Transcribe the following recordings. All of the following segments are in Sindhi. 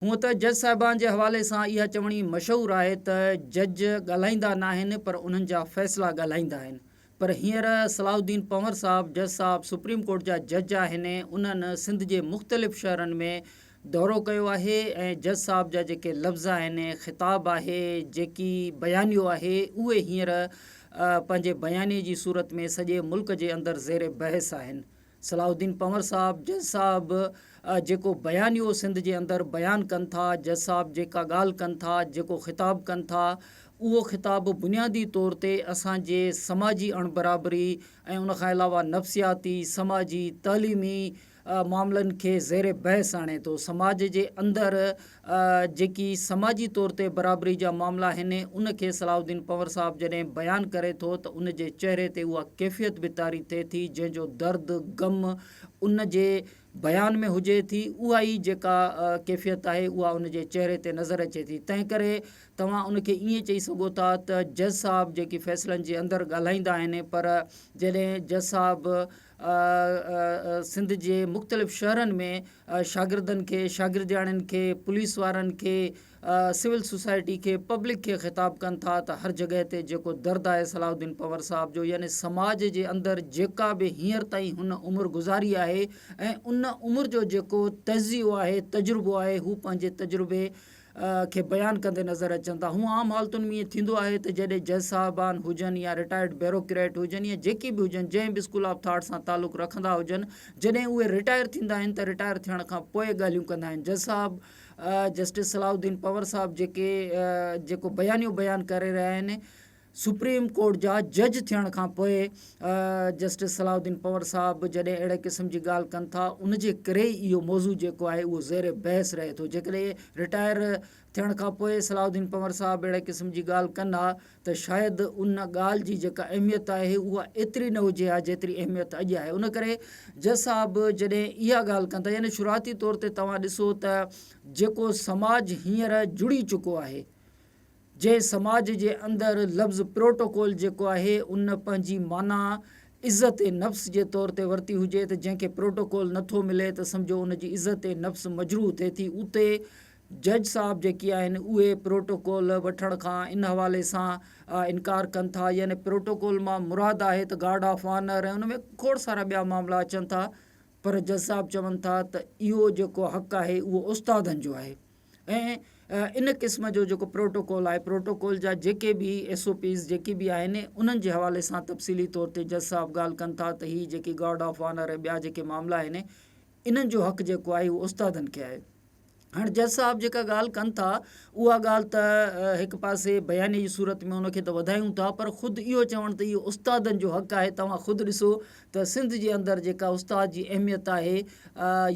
هونء ته جج صاحبان جي حوالي سان اها چوڻي مشهور آهي ته جج ڳالهائيندا ناهن پر انهن جا فيصلا ڳالهائيندا آهن پر هينئر صلاح الدين پنهور صاحب جج صاحب سپريم ڪورٽ جا جج آهن انهن سنڌ جي مختلف شهرن ۾ دورو ڪيو آهي ۽ جج صاحب جا جيڪي لفظ آهن خطاب آهي جيڪي بيانيو آهي اهي هينئر پنهنجي بيانيي جي صورت ۾ سڄي ملڪ جي اندر زير بحث آهن. صلاح الدين پنور صاحب جج صاحب جيڪو بيانيو سنڌ جي اندر بيان ڪن ٿا، جج صاحب جيڪا ڳالهه ڪن ٿا، جيڪو خطاب ڪن ٿا، اهو خطاب بنيادي طور تي اسان جي سماجي اڻبرابري ۽ ان کان علاوه نفسياتي، سماجي، تعليمي معاملن کي زير بحث آڻي ٿو. سماج جي اندر جيڪي سماجي طور تي برابري جا معاملا آهن، ان کي صلاح الدين پنور صاحب جڏهن بيان ڪري ٿو ته ان جي چهري تي اها ڪيفيت به طاري ٿئي ٿي، جنهن جو درد، غم ان جي بيان ۾ هجي ٿي، اها ئي جيڪا ڪيفيت آهي، اها ان جي چهري تي نظر اچي ٿي. تنهن ڪري توهان ان کي ائين چئي سگهو ٿا ته جج صاحب جيڪي فيصلن جي اندر ڳالهائيندا آهن، پر جڏهن جج صاحب سنڌ جي مختلف شهرن ۾ شاگردن کي، شاگردياڻين کي، پوليس وارن کي، سول سوسائٽي کي، پبلڪ کي خطاب ڪن ٿا ته هر جڳهه تي جيڪو درد آهي صلاح الدين پنهور صاحب جو يعني سماج جي اندر جيڪا به هينئر تائين هن عمر گذاري آهي ۽ ان عمر جو جيڪو تجزيو آهي تجربو آهي هو پنهنجي تجربي کي بيان ڪندي نظر اچن ٿا. هونء عام حالتن ۾ ائين ٿيندو آهي ته جڏهن جج صاحبان هجن يا رٽائرڊ بيروڪريٽ هجن يا جيڪي به هجن جنهن به اسڪول آف ٿاٽ سان تعلق رکندا هجن جڏهن اهي رٽائر ٿيندا آهن ته رٽائر ٿيڻ کان پوء ڳالهيون ڪندا آهن. جج صاحب جسٽس صلاح الدين پنهور صاحب جيڪي جيڪو بيانيو بيان ڪري رهيا آهن سپريم ڪورٽ جا جج ٿيڻ کان پوء جسٽس صلاح الدين پنور صاحب جڏهن اهڙي قسم جي ڳالهه ڪن ٿا ان جي ڪري ئي اهو موضوع جيڪو آهي اهو زير بحث رهي ٿو جيڪڏهن رٽائر ٿيڻ کان پوء صلاح الدين پنور صاحب اهڙي قسم جي ڳالهه ڪن ها ته شايد ان ڳالهه جي جيڪا اهميت آهي اها ايتري نه هجي ها جيتري اهميت اڄ آهي ان ڪري جج صاحب جڏهن اها ڳالهه ڪن ٿا يعني شروعاتي طور تي توهان ڏسو ته جيڪو سماج هينئر جڙي چڪو آهي جنهن سماج جي اندر لفظ پروٽوڪول جيڪو آهي ان پنهنجي معنيٰ عزت نفس جي طور تي ورتي هجي ته جنهن کي پروٽوڪول نه ٿو ملي ته سمجهو ان جي عزت نفس مجروح ٿئي ٿي اتي جج صاحب جيڪي آهن اهي پروٽوڪول وٺڻ کان ان حوالي سان انڪار ڪن ٿا يعني پروٽوڪول مان مراد آهي ته گارڊ آف آنر ۽ ان ۾ کوڙ سارا ٻيا معاملا اچن ٿا پر جج صاحب چون ٿا ته اهو جيڪو حق آهي اهو استادن جو آهي ۽ ان قسم جو جيڪو پروٽوڪول آهي پروٽوڪول جا جيڪي به ايس او پيز جيڪي به آهن انهن جي حوالي سان تفصيلي طور تي جج صاحب ڳالهه ڪن ٿا ته هي جيڪي گارڊ آف آنر ۽ ٻيا جيڪي معاملا آهن انهن جو حق جيڪو آهي اهو استادن کي آهي هاڻ جج صاحب جيڪا ڳالهه ڪن ٿا اها ڳالهه ته هڪ پاسي بياني جي صورت ۾ ان کي ته وڌايون ٿا پر خود اهو چوڻ ته اهو استادن جو حق آهي توهان خود ڏسو ته سنڌ جي اندر جيڪا استاد جي اهميت آهي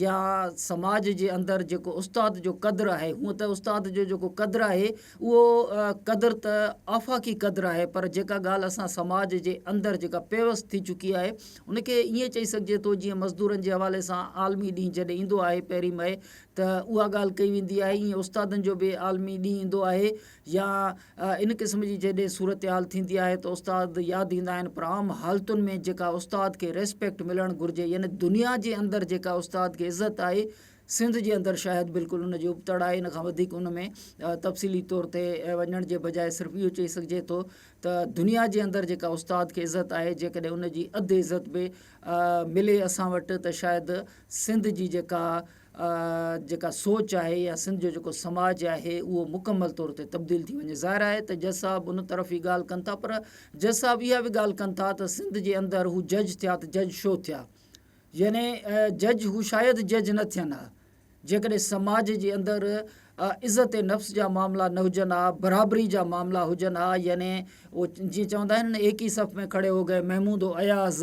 يا سماج جي اندر جيڪو استاد جو قدر آهي هونء ته استاد جو جيڪو قدر آهي اهو قدر ته آفاقي قدر آهي پر جيڪا ڳالهه اسان سماج جي اندر جيڪا پيوست ٿي چڪي آهي ان کي ائين چئي سگهجي ٿو جيئن مزدورن جي حوالي سان عالمي ڏينهن جڏهن ايندو آهي پهرين مئي ته اها ڳالهه ڪئي ويندي آهي ائين استادن جو به عالمي ڏينهن ايندو آهي يا ان قسم جي جڏهن صورتحال ٿيندي آهي ته استاد ياد ايندا آهن پر عام حالتن ۾ جيڪا استاد کي ريسپيڪٽ ملڻ گهرجي يعني دنيا جي اندر جيڪا استاد کي عزت آهي سنڌ جي اندر شايد بلڪل ان جي ابتڙ آهي ان کان وڌيڪ ان ۾ تفصيلي طور تي وڃڻ جي بجاء صرف اهو چئي سگهجي ٿو ته دنيا جي اندر جيڪا استاد کي عزت آهي جيڪڏهن ان جي اڌ عزت به ملي اسان وٽ ته شايد سنڌ جي جيڪا جيڪا سوچ آهي يا سنڌ جو جيڪو سماج آهي اهو مڪمل طور تي تبديل ٿي وڃي ظاهر آهي ته جج صاحب ان طرف ئي ڳالهه ڪن ٿا پر جج صاحب اها به ڳالهه ڪن ٿا ته سنڌ جي اندر هو جج ٿيا ته جج شو ٿيا يعني جج هو شايد جج نه ٿين ها جيڪڏهن سماج جي اندر عزت نفس جا معاملا نه هجن ها، برابري جا معاملا هجن ها، يعني اهو جيئن چوندا آهن نه ايڪ ئي صف ۾ کڙي هو گئي محمود و اياز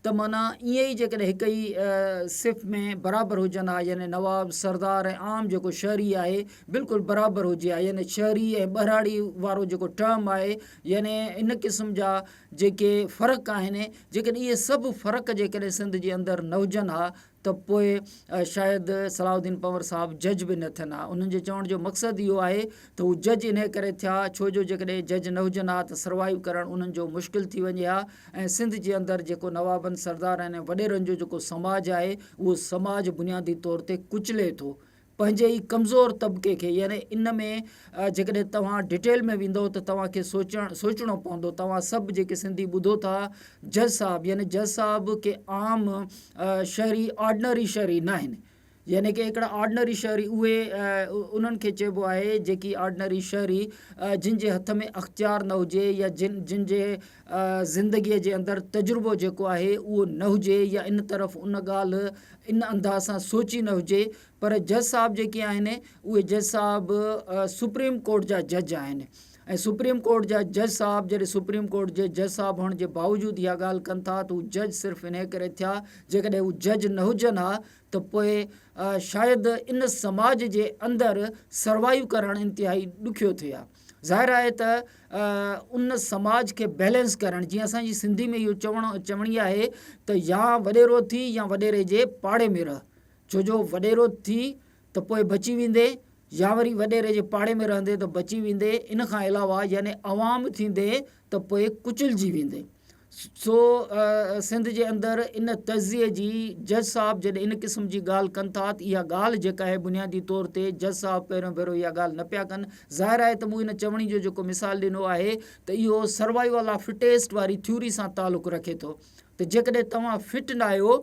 ته معنيٰ ائين ئي جيڪڏهن هڪ ئي صف ۾ برابر هجن ها يعني نواب، سردار ۽ عام جيڪو شهري آهي بلڪل برابر هجي ها يعني شهري ۽ ٻهراڙي وارو جيڪو ٽرم آهي يعني ان قسم جا جيڪي فرق آهن جيڪڏهن اهي سڀ فرق جيڪڏهن سنڌ جي اندر نه هجن ها ته پوء شايد صلاح الدين پنور صاحب جج به نه ٿين ها. انهن جي چوڻ جو مقصد اهو آهي ته هو جج انهيء ڪري ٿيا ڇو جو جيڪڏهن جج نه هجن ها ته سروائيو ڪرڻ انهن جو مشڪل ٿي وڃي ها ۽ سنڌ جي اندر جيڪو نوابن، سردارن ۽ وڏيرن جو جيڪو سماج آهي اهو سماج بنيادي طور تي ڪچلي ٿو. پنهنجي ئي ڪمزور طبقي کي يعني ان ۾ جيڪڏهن توهان ڊيٽيل ۾ ويندؤ ته توهان کي سوچڻ سوچڻو پوندو توهان سڀ جيڪي سنڌي ٻڌو ٿا جج صاحب يعني جج صاحب ڪي عام شهري آرڊنري شهري ناهن يعني ڪي هڪڙا آرڊنري شهري اهي انهن کي چئبو آهي جيڪي آرڊنري شهري جن جي هٿ ۾ اختيار نه هجي يا جن جن جي زندگيء جي اندر تجربو جيڪو آهي اهو نه هجي يا ان طرف ان ڳالهه ان انداز سان سوچي نه هجي پر جج صاحب جيڪي آهن اهي جج صاحب سپريم ڪورٽ جا جج آهن ۽ سپريم ڪورٽ جا جج صاحب جڏهن سپريم ڪورٽ جي جج صاحب هئڻ جي باوجود اها ڳالهه ڪن ٿا ته هو جج صرف انهي ڪري ٿيا جيڪڏهن هو جج نه هجن ها ته پوء شايد ان سماج جي اندر سروائيو ڪرڻ انتهائي ڏکيو ٿئي ها ظاهر آهي ته ان سماج کي بيلنس ڪرڻ جيئن اسان جي سنڌي ۾ اهو چوڻ چوڻي آهي ته يا وڏيرو ٿي يا وڏيري جي پاڙي ۾ رهه ڇو جو وڏيرو ٿي ته پوء بچي ويندي يا وري وڏيري جي پاڙي ۾ رهندي ته بچي ويندي ان کان علاوه يعني عوام ٿيندي ته پوء ڪچلجي ويندي سو سنڌ جي اندر ان تجزيي جي جج صاحب جڏهن ان قسم جي ڳالهه ڪن ٿا ته اها ڳالهه جيڪا آهي بنيادي طور تي جج صاحب پهريون ڀيرو اها ڳالهه نه پيا ڪن ظاهر آهي ته مون ان چوڻي جو جيڪو مثال ڏنو آهي ته اهو سروائيول آف فٽيسٽ واري ٿيوري سان تعلق رکي ٿو ته جيڪڏهن توهان فٽ نه آهيو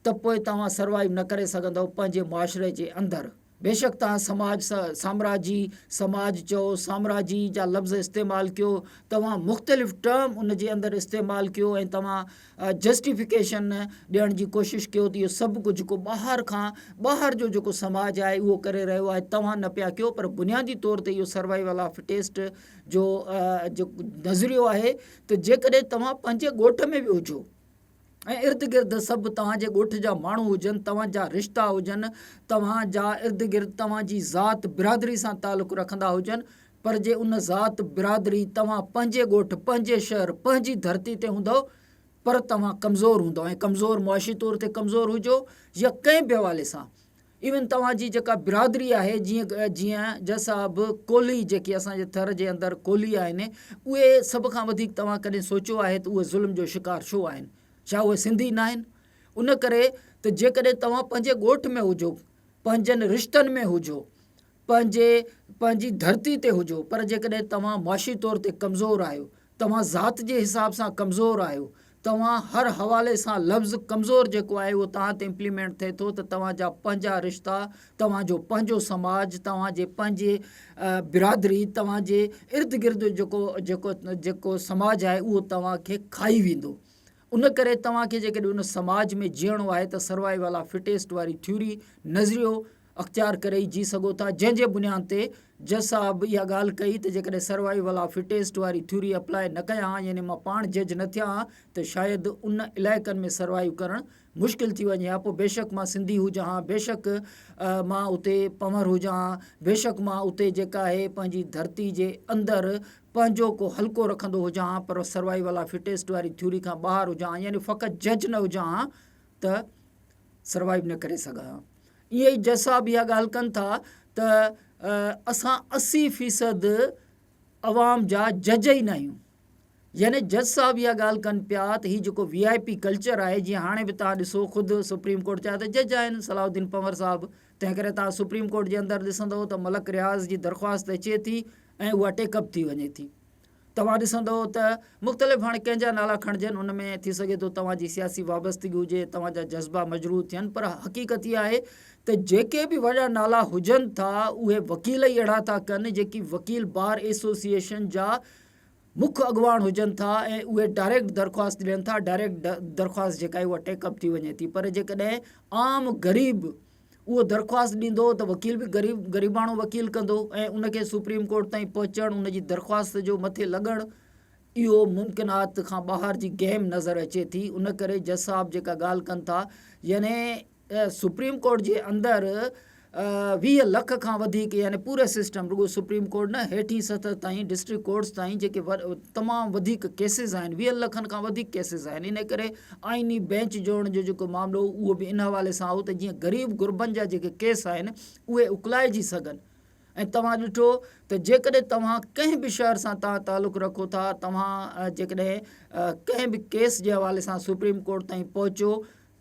ته پوء توهان سروائيو نه ڪري سگهندؤ پنهنجي معاشري جي اندر. بيشڪ توهان سماج سامراجي سماج چئو، سامراجي جا لفظ استعمال ڪيو، توهان مختلف ٽرم ان جي اندر استعمال ڪيو ۽ توهان جسٽيفڪيشن ڏيڻ جي ڪوشش ڪيو ته اهو سڀ ڪجهه جيڪو ٻاهر کان ٻاهر جو جيڪو سماج آهي اهو ڪري رهيو آهي توهان نه پيا ڪيو پر بنيادي طور تي اهو سروائيول آف فٽيسٽ جو جيڪو نظريو آهي ته جيڪڏهن توهان پنهنجي ڳوٺ ۾ به هجو ۽ ارد گرد سڀ توهان جي ڳوٺ جا ماڻهو هجن، توهان جا رشتا هجن، توهان جا ارد گرد توهان جي ذات برادري سان تعلق رکندا هجن، پر جي ان ذات برادري توهان پنهنجي ڳوٺ، پنهنجي شهر، پنهنجي ڌرتي تي هوندؤ پر توهان ڪمزور هوندؤ ۽ ڪمزور معاشي طور تي ڪمزور هجو يا ڪنهن به حوالي سان ايون توهان جي جيڪا برادري آهي جيئن جيئن جس صاحب ڪولهي جيڪي اسان جي ٿر جي اندر ڪولهي آهن اهي سڀ کان وڌيڪ توهان ڪڏهن سوچيو آهي ته اهي ظلم جو شڪار ڇو آهن ڇا اهي سنڌي نه آهن ان ڪري ته جيڪڏهن توهان پنهنجي ڳوٺ ۾ هجو پنهنجن رشتن ۾ هجو پنهنجي پنهنجي ڌرتي تي هجو پر جيڪڏهن توهان معاشي طور تي ڪمزور آهيو توهان ذات جي حساب سان ڪمزور آهيو توهان هر حوالي سان لفظ ڪمزور جيڪو آهي اهو توهان تي امپليمينٽ ٿئي ٿو ته توهان جا پنهنجا رشتا توهان جو پنهنجو سماج توهان جي پنهنجي برادري توهان جي ارد گرد جيڪو جيڪو جيڪو سماج آهي اهو توهان کي کائي ويندو ان ڪري توهان کي جيڪڏهن ان سماج ۾ جيئڻو آهي ته سروائيول آف فٽيسٽ واري ٿيوري نظريو اختيار ڪري ئي جي سگهو ٿا جنهن جي بنياد تي جج صاحب اها ڳالهه ڪئي ته جيڪڏهن سروائيول آف فٽيسٽ واري ٿيوري اپلاء نه ڪيان ها يعني مان پاڻ جج نه ٿيان ها ته شايد ان علائقن ۾ سروائيو ڪرڻ مشڪل ٿي وڃي ها پوء بيشڪ مان سنڌي هجان ها بيشڪ مان اتي پنهور هجان ها بيشڪ مان اتي جيڪا آهي پنهنجي ڌرتي جي اندر پنهنجو ڪو حلقو رکندو هجان ها پر سروائيول آف فٽيسٽ واري ٿيوري کان ٻاهر هجان ها يعني فقط جج نه هجان ها ته سروائيو نه ڪري سگهان ها. ائين ئي جج صاحب اها ڳالهه ڪن ٿا ته اسان 80 فيصد عوام جا جج ئي نه آهيون. يعني جج صاحب اها ڳالهه ڪن پيا ته هي جيڪو وي آء پي ڪلچر آهي جيئن هاڻي به توهان ڏسو خود سپريم ڪورٽ جا ته جج آهن صلاح الدين پنور صاحب تنهن ڪري توهان سپريم ڪورٽ جي اندر ڏسندو ته ملڪ رياض جي درخواست اچي ٿي ۽ اها ٽيڪ اپ ٿي وڃي ٿي. توهان ڏسندؤ ته مختلف هاڻي ڪنهن جا نالا کڻجن ان ۾ ٿي سگهي ٿو توهان جي سياسي وابستگي هجي توهان جا جذبا مجروح ٿين پر حقيقت اها آهي ته جيڪي به وڏا نالا هجن ٿا اهي وڪيل ئي اهڙا ٿا ڪن جيڪي وڪيل بار ايسوسيئيشن جا مک اڳواڻ هجن ٿا ۽ اهي ڊائريڪٽ درخواست ڏين ٿا ڊائريڪٽ درخواست جيڪا آهي اها ٽيڪ اپ ٿي وڃي ٿي پر جيڪڏهن عام غريب اهو درخواست ڏيندو ته وڪيل به غريب غريباڻو وڪيل ڪندو ۽ ان کي سپريم ڪورٽ تائين پهچڻ ان جي درخواست جو مٿي لڳڻ اهو ممڪنات کان ٻاهر جي گيم نظر اچي ٿي ان ڪري جج صاحب جيڪا ڳالهه ڪن ٿا يعني سپريم ڪورٽ جي اندر 20 لک کان وڌيڪ يعني پوري سسٽم رڳو سپريم ڪورٽ نه هيٺين سطح تائين ڊسٽرڪٽ ڪورٽس تائين جيڪي تمام وڌيڪ ڪيسز آهن 20 لکن کان وڌيڪ ڪيسز آهن ان ڪري آئيني بئنچ جوڙڻ جو جيڪو معاملو هو اهو به ان حوالي سان هو ته جيئن غريب غربن جا جيڪي ڪيس آهن اهي اڪلائجي سگهن ۽ توهان ڏٺو ته جيڪڏهن توهان ڪنهن به شهر سان توهان تعلق رکو ٿا توهان جيڪڏهن ڪنهن به ڪيس جي حوالي سان سپريم ڪورٽ تائين پهچو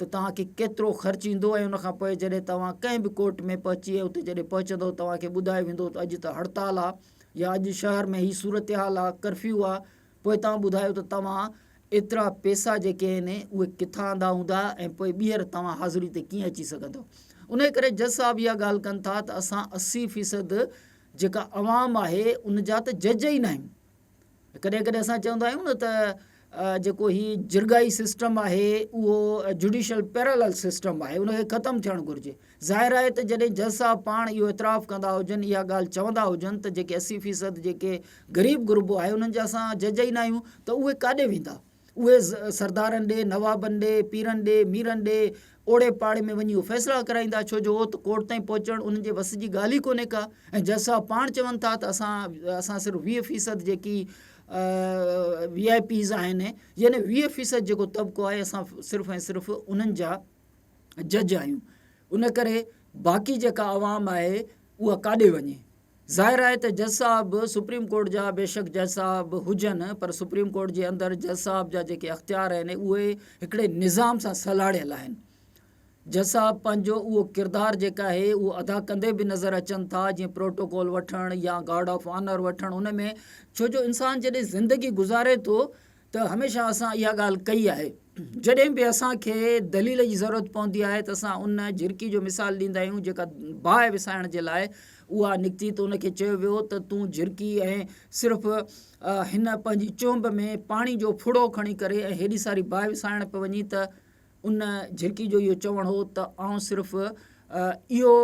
ته توهان کي ڪيترو خرچ ايندو ۽ ان کان پوء جڏهن توهان ڪنهن به ڪورٽ ۾ پهچي ۽ اتي جڏهن پهچندو توهان کي ٻڌايو ويندو ته اڄ ته هڙتال آ يا اڄ شهر ۾ هي صورتحال آ ڪرفيو آ پوء توهان ٻڌايو ته توهان ايترا پيسا جيڪي آهن اهي ڪٿان آندا هوندا ۽ پوء ٻيهر توهان حاضري تي ڪيئن اچي سگهندو انهي ڪري جج صاحب اها ڳالهه ڪن ٿا ته اسان 80 فيصد جيڪا عوام آهي ان جا ته جج ئي ناهيون ڪڏهن ڪڏهن اسان چوندا آهيون نه ته جيڪو هي جرڳائي سسٽم آهي اهو جڊيشل پيرالل سسٽم آهي ان کي ختم ٿيڻ گهرجي ظاهر آهي ته جڏهن جج صاحب پاڻ اهو اعتراف ڪندا هجن اها ڳالهه چوندا هجن ته جيڪي 80 فيصد جيڪي غريب غربو آهي انهن جا اسان جج ئي نه آهيون ته اهي ڪاڏي ويندا اهي سردارن ڏي، نوابن ڏي، پيرن ڏي، ميرن ڏي، اوڙي پاڙي ۾ وڃي اهو فيصلا ڪرائيندا، ڇو جو اهو ته ڪورٽ تائين پهچڻ انهن جي وس جي ڳالهه ئي ڪونهي ڪا ۽ جج صاحب پاڻ چون ٿا ته اسان اسان صرف 20 فيصد جيڪي وي آء پيز آهن يعني 20 فيصد جيڪو طبقو آهي اسان صرف ۽ صرف انهن جا جج آهيون ان ڪري باقي جيڪا عوام آهي اها ڪاڏي وڃي؟ ظاهر آهي ته جج صاحب سپريم ڪورٽ جا بيشڪ جج صاحب هجن پر سپريم ڪورٽ جي اندر جج صاحب جا جيڪي اختيار آهن اهي هڪڙي نظام سان سلهاڙيل آهن. جج صاحب پنهنجو اهو ڪردار جيڪا آهي اهو ادا ڪندي به نظر اچن ٿا جيئن پروٽوڪول وٺڻ يا گارڊ آف آنر وٺڻ ان ۾ ڇو جو انسان جڏهن زندگي گذاري ٿو ته هميشه اسان اها ڳالهه ڪئي آهي جڏهن به اسان کي دليل جي ضرورت پوندي آهي ته اسان ان جهرڪي جو مثال ڏيندا آهيون جيڪا باهه وسائڻ جي لاء اها نڪتي ته ان کي چيو ويو ته تون جهرڪي ۽ صرف هن پنهنجي چهنب ۾ پاڻي جو ڦڙو کڻي ڪري ۽ هيڏي ساري باهه وسائڻ پيو وڃي ته ان جهرڪي جو اهو چوڻ هو ته آئون صرف اهو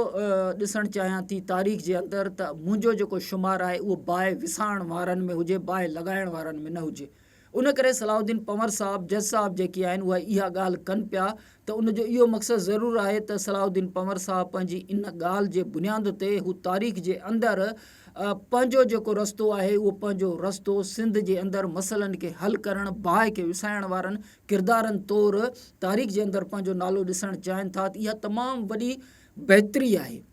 ڏسڻ چاهيان ٿي تاريخ جي اندر ته منهنجو جيڪو شمار آهي اهو باهه وسائڻ وارن ۾ هجي باهه لڳائڻ وارن ۾ نه هجي. ان ڪري صلاح الدين پنور صاحب جج صاحب جيڪي آهن اهي اها ڳالهه ڪن پيا ته ان جو اهو مقصد ضرور آهي ته صلاح الدين پنور صاحب پنهنجي ان ڳالهه جي بنياد تي هو تاريخ جي اندر پنهنجو جيڪو رستو آهي اهو پنهنجو رستو سنڌ جي اندر مسئلن کي حل ڪرڻ باهه کي وسائڻ وارن ڪردارن طور تاريخ جي اندر پنهنجو نالو ڏسڻ چاهين ٿا ته اها تمام وڏي بهتري آهي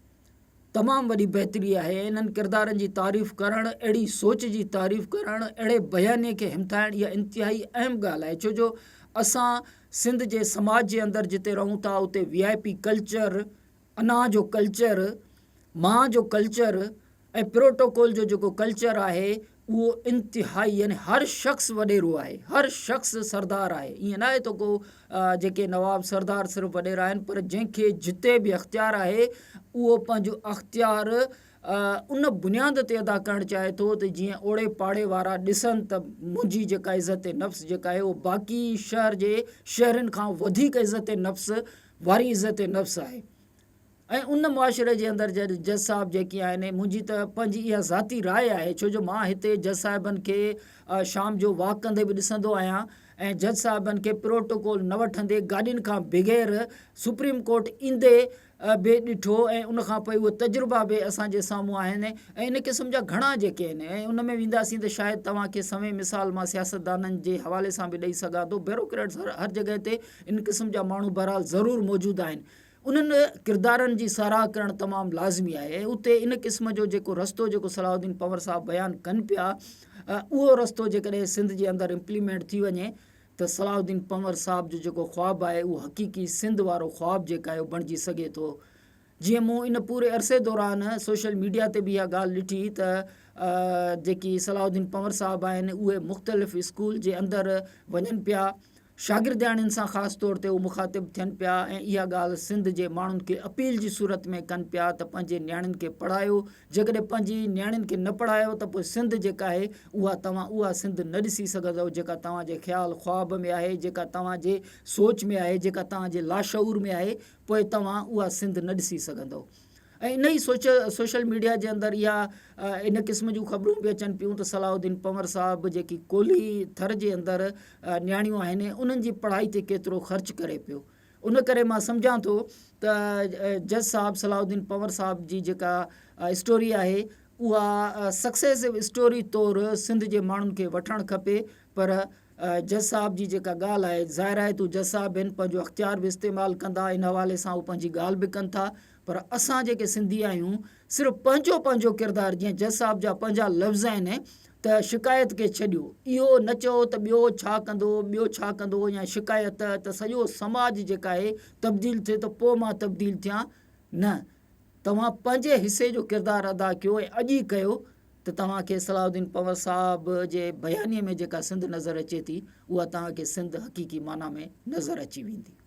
تمام وڏي بهتري آهي ۽ انهن ڪردارن جي تعريف ڪرڻ اهڙي سوچ جي تعريف ڪرڻ اهڙي بيانيي کي همٿائڻ اها انتهائي اهم ڳالهه آهي ڇو جو اسان سنڌ جي سماج جي اندر جتي رهون ٿا اتي وي آء پي ڪلچر انا جو ڪلچر، مان جو ڪلچر ۽ پروٽوڪول جو جيڪو ڪلچر آهي اهو انتهائي يعني هر شخص وڏيرو آهي هر شخص سردار آهي ائين ناهي ته ڪو جيڪي نواب سردار صرف وڏيرا آهن پر جنهن کي جتي به اختيار آهي اهو پنهنجو اختيار ان بنياد تي ادا ڪرڻ چاهي ٿو ته جيئن اوڙي پاڙي وارا ڏسن ته منهنجي جيڪا عزت نفس جيڪا آهي اهو باقي شهر جي شهرين کان وڌيڪ عزت نفس واري عزت نفس آهي ۽ ان معاشري جي اندر جڏهن جج صاحب جيڪي آهن منهنجي ته پنهنجي اها ذاتي راء آهي ڇو جو مان هتي جج صاحبن کي شام جو واڪ ڪندي به ڏسندو آهيان ۽ جج صاحبن کي پروٽوڪول نه وٺندي گاڏين کان بغير سپريم ڪورٽ ايندي به ڏٺو ۽ ان کان پوء اهي تجربا به اسان جي سامهون آهن ۽ ان قسم جا گهڻا جيڪي آهن ۽ ان ۾ وينداسين ته شايد توهان کي سوين مثال مان سياستدانن جي حوالي سان به ڏئي سگهان ٿو بيوروڪريٽس هر جڳهه تي ان قسم جا ماڻهو بهرحال ضرور موجود آهن انهن ڪردارن جي ساراهه ڪرڻ تمام لازمي آهي ۽ اتي ان قسم جو جيڪو رستو جيڪو صلاح الدين پنور صاحب بيان ڪن پيا اهو رستو جيڪڏهن سنڌ جي اندر امپليمينٽ ٿي وڃي ته صلاح الدين پنور صاحب جو جيڪو خواب آهي اهو حقيقي سنڌ وارو خواب جيڪا آهي اهو بڻجي سگهي ٿو. جيئن مون ان پوري عرصي دوران سوشل ميڊيا تي به اها ڳالهه ڏٺي ته جيڪي صلاح الدين پنور صاحب آهن اهي مختلف اسڪول جي اندر وڃن پيا شاگردياڻين سان خاص طور تي هو مخاطب ٿين پيا ۽ اها ڳالهه سنڌ جي ماڻهن کي اپيل جي صورت ۾ ڪن پيا ته پنهنجي نياڻين کي پڙهايو جيڪڏهن پنهنجي نياڻين کي نه پڙهايو ته پوء سنڌ جيڪا آهي اها توهان اها سنڌ نه ڏسي سگهندؤ جيڪا توهان جي خيال خواب ۾ آهي جيڪا توهان جي سوچ ۾ آهي جيڪا توهان جي لاشعور ۾ آهي پوء توهان اها سنڌ نه ڏسي سگهندؤ ۽ ان ئي سوچ سوشل ميڊيا جي اندر اها ان قسم جون خبرون به اچن پيون ته صلاح الدين پنور صاحب جيڪي ڪولهي ٿر جي اندر نياڻيون آهن انهن جي پڙهائي تي ڪيترو خرچ ڪري پيو ان ڪري مان سمجهان ٿو ته جج صاحب صلاح الدين پنور صاحب جي جيڪا اسٽوري آهي اها سڪسيسو اسٽوري طور سنڌ جي ماڻهن کي وٺڻ کپي پر جج صاحب جي جيڪا ڳالهه آهي ظاهر آهي ته جج صاحب آهن پنهنجو اختيار به استعمال ڪندا ان حوالي سان هو پنهنجي ڳالهه به ڪن ٿا پر اسان جيڪي سنڌي آهيون صرف پنهنجو پنهنجو ڪردار جيئن جج صاحب جا پنهنجا لفظ آهن ته شڪايت کي ڇڏيو اهو نه چئو ته ٻيو ڇا ڪندو ٻيو ڇا ڪندو يا شڪايت ته سڄو سماج جيڪا آهي تبديل ٿئي ته پوء مان تبديل ٿيان نه توهان پنهنجي حصي جو ڪردار ادا ڪيو ۽ اڄ ئي ڪيو ته توهان کي صلاح الدين پنور صاحب جي بيانيي ۾ جيڪا سنڌ نظر اچي ٿي اها توهان کي سنڌ حقيقي معنيٰ ۾ نظر اچي ويندي.